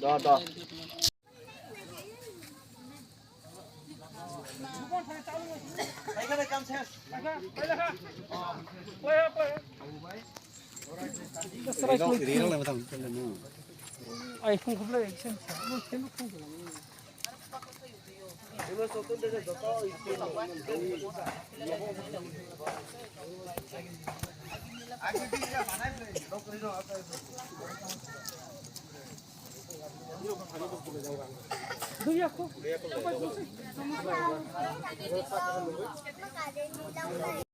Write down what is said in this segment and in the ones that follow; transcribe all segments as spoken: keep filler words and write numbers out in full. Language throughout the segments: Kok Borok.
Da, da. Ai, phung khublai, action.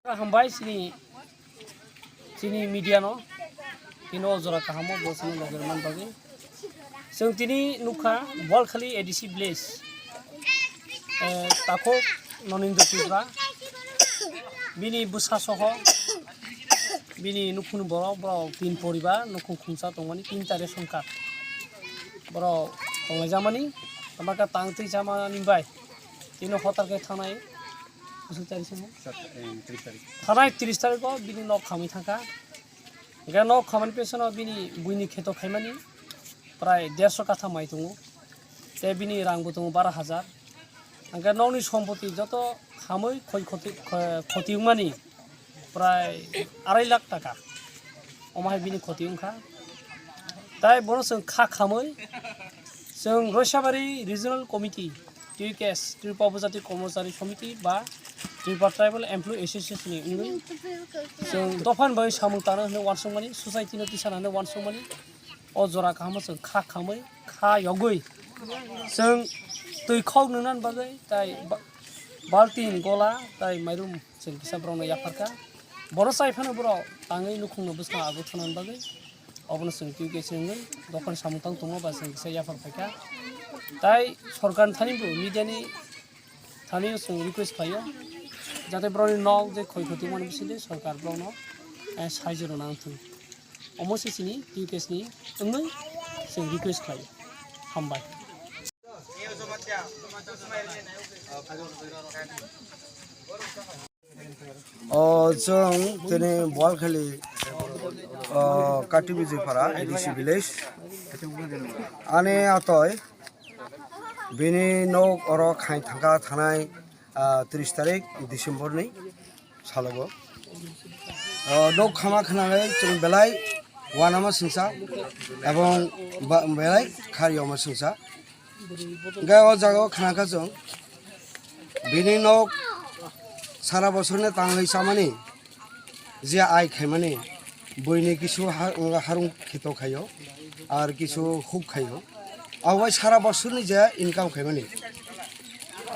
Hambai sini, sini media no, tini o jora kaham o bo sini logi rwna bagwi. Chwng tini nukha Boalkhali A D C village, eh, takhuk Nonindra Tripura, bini bwsa soho, bini nukhungni borok, borok tin poribar, nukhung khungsa tongmani, tinta ration card. Borok tonglaijamani, tamo khe tang twi chamani bai, tini hotar khe thanai, bwswk tari se mo? Sat-, eh, tris tarik. Thanai tris tarikh o bini nok khamwi thangkha. Hingke nok khamani pesono bini buini kheto khaimani prai derso katha mai tongo. Tei bini rang bo tongo baro hajar. Hingke nokni sompoti joto khamwi khoi khoti, kho-, khoti wngmani prai arai lakh taka. Omo hai bini khoti wngkha. Tai bono chwng kha khamwi chwng Roisabari Regional Committee, T U K S, Tripura Upajati Kormochari Somiti ba Tripura Tribal Employee Association ni wngwi chwng dophani bagwi samung tangna hwnwi uansukmani, society no tisana hwnwi uansukmani, o jora kaham o chwng kha khamwi, kha yogwi chwng twi khok nwnani bagwi tai ba-, baltin, gola, tai mairum chwng kisa borokno yapharkha. Bono chai phano borok tangwi nukhungno bwskang ago thunani bagwi. Obono chwng twi khe chwngwi dophani samung tang tongma ba chwng kisa yaphar phaikha. Tai sorkar thani bo media ni thani chwng request khlaio, jate borokni nok je khoi khoti mani bisingtwi sorkar borokno, eh, saijo rwna wngthung. Omo se chini T U K S ni wngwi chwng request khlaio. Hambai. O chwng tini Boalkhali, o, Kati Bijipara, A D C village. Ani atoi bini nok oro khai thangkha thanai, ah, tris tarik December ni salogo. O nok khama khwnai chwng belai uanama singsa ebong ba-, belai khariyama singsa. Hingke o jaga o khna kha chwng bini nok sara bosor ni tangwi chamani je ai khaimani buini kisu ha-, harung khito khaio ar kisu huk khaio. Abo bai sara bosor ni je income khaimani.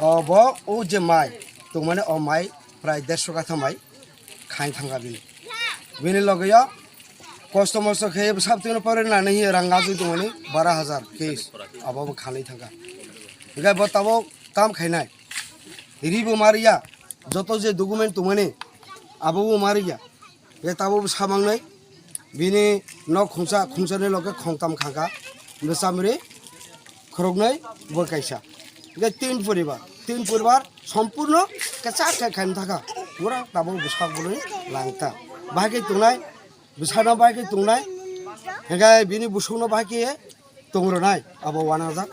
O bo o je mai tongmani o mai prai derso katha mai khai thangkha bini. Bini loge o kosto mosto khe sabtino pore nani hiya rang gajui tongmani bara hajar case abo bo khanwi thangkha. Hingke bo tabok tam khainai. Ri bo mariya, joto je document tongmani abo bo mariya. Hingke tabok bo samangnai bini nok khungsa, khungsani loge khongtam khangkha. Bwsamri khoroknwi bo kaisa. Hingke tin poribar, tin poribar sompurno kachar khe khaina thaka. Pura tabok bwsak bwlwi langta. Bahai khe tongnai, bwsano bahai khe tongnai. Hingke bini bwswkno bahai khe tong rwnai, abo uanajak.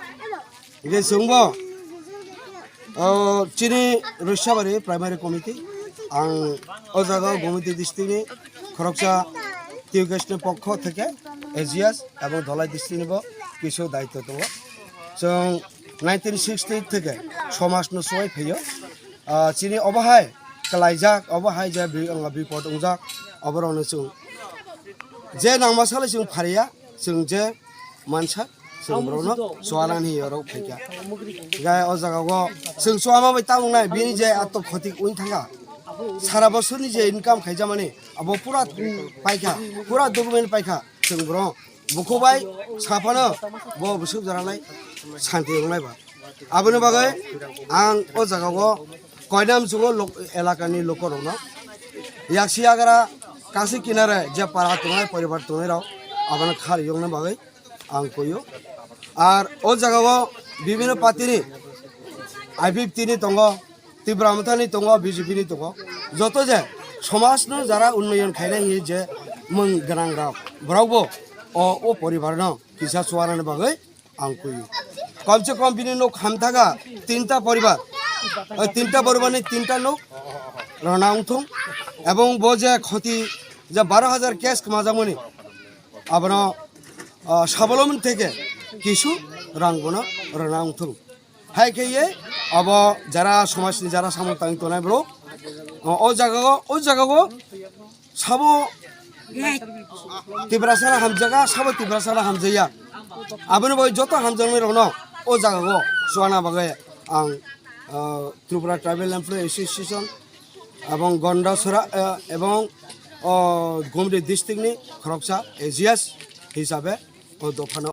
Hingke chwngbo, o, chini Roisabari Primary Committee, ang o jaga o Gomiti district ni khoroksa T U K S ni pokho theke A G S ebong Dholai district ni bo kisu daityo tongo. Chwng nineteen sixty theke somaj no swbai phaio. Ah, chini obo hai kwlaijak, obo hai je bi-, bipot wngjak, oborokno chwng je nangma salo chwng phariya, chwng je mansa, chwng borokno chuana hinwi orok phaikha. Hingke o jaga o chwng chuama bai ta wngnai, bini je ato khoti wng thangkha, sara bosorni je income khaijamani, abo pura paikha, pura document paikha, chwng borok bukhuk bai saphano bo bwswk jora lai santi wngnai ba. Aboni bagwi ang o jaga o koinam jugo lok-, elakani lokorokno yaksi yagra kasu kinare je para tongnai poribar tongnairok abono khar yokna bagwi ang koyo. Ar o jaga o bibhinno party ni I P F T ni tongo, Tipra Motha ni tongo, B J P ni tongo, joto je somaj no jara unnoyon khainai hinwi je mung gwnang rok, borok bo o, o poribar no kisa chuanani bagwi ang kuyu. Kom se kom bini nok hamthaga tinta poribar, o tinta poribar ni tinta nok rona wngthung, ebong bo je khoti je baro hajar cash kmajakmani abono, o, sabolomni theke kisu rang bono rona wngthung. Hai khe ye abo jara somajni jara samung tangwi tongnai borok, o, o jagao, o jagao sabo Tiprasano hamjaga, sabo Tiprasano hamjaya. Aboni bagwi joto hamjaknai rokno o jagao chuana bagwi ang, o, Tripura Tribal Employee Association ebong Gondasora, o, ebong, o, Gumri district ni khoroksa A G S hisabe o dophano